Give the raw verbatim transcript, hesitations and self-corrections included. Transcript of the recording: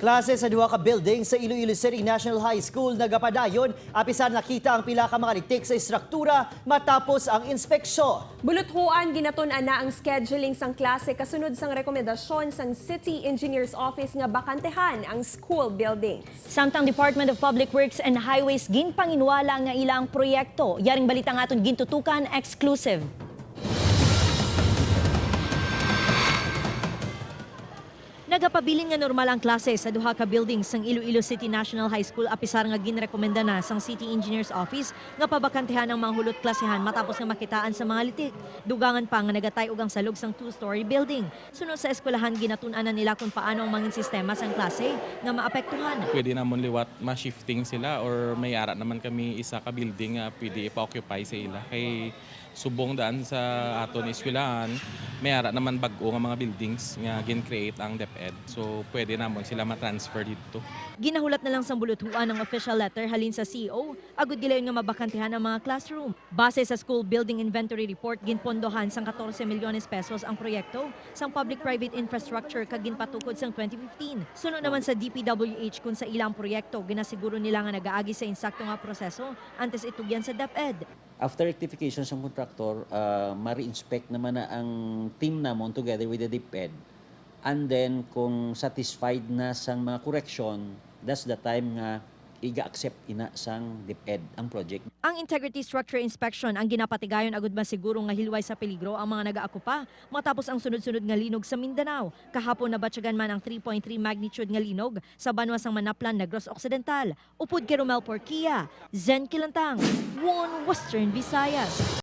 Klase sa duha ka building sa Iloilo City National High School nagapadayon, apisar nakita ang pila ka mga litik sa estruktura matapos ang inspeksyon. Buluthuan, ginatun-an na ang scheduling sang klase kasunod sang rekomendasyon sang City Engineer's Office nga bakantehan ang school buildings. Samtang Department of Public Works and Highways ginpanginwala nga ila ang proyekto. Yaring balita nga aton gintutukan, exclusive. Nagapabilin nga normal ang klase sa duha ka building sang Iloilo City National High School, apisar nga ginrekomenda na sang City Engineer's Office nga pabakantehan ang mga hulot klasehan matapos nga makitaan sa mga litik. Dugangan pa nga nagatay-og ang salog sang two-story building. Suno sa eskwelahan, ginatun-an na nila kung paano ang mangin sistema sang klase nga maapektuhan. Pwede namon liwat ma-shifting sila or may ara naman kami isa ka building nga pwede ipa-occupy sa ila. Kay subong daan sa aton eskwelahan, may ara naman bag-o nga mga buildings nga gin-create ang DepEd. So, pwede namon sila ma-transfer dito. Ginahulat na lang sang buluthuan ang official letter halin sa C E O, agud gilayon nga mabakantehan ang mga classroom. Base sa school building inventory report, ginpondohan sang katorse milyones pesos ang proyekto sang public-private infrastructure kag ginpatukod sang twenty fifteen. Suno naman sa D P W H, kun sa ila ang proyekto, ginasiguro nila nga nagaagi sa insakto nga proseso antes itugyan sa DepEd. After rectification sang contractor, ah, ma-re-inspect naman na ang team namon together with the DepEd. And then, kung satisfied na sang mga correction, that's the time nga iga-accept ina sang DepEd ang project. Ang integrity structure inspection ang ginapatigayon agud masiguro nga hilway sa peligro ang mga nagaakupa matapos ang sunod-sunod nga linog sa Mindanao. Kahapon, nabatyagan man ang three point three magnitude nga linog sa banwa sang Manaplan, Negros Occidental. Upod kay Romel Porquia, Zen Kilantang, One Western Visayas.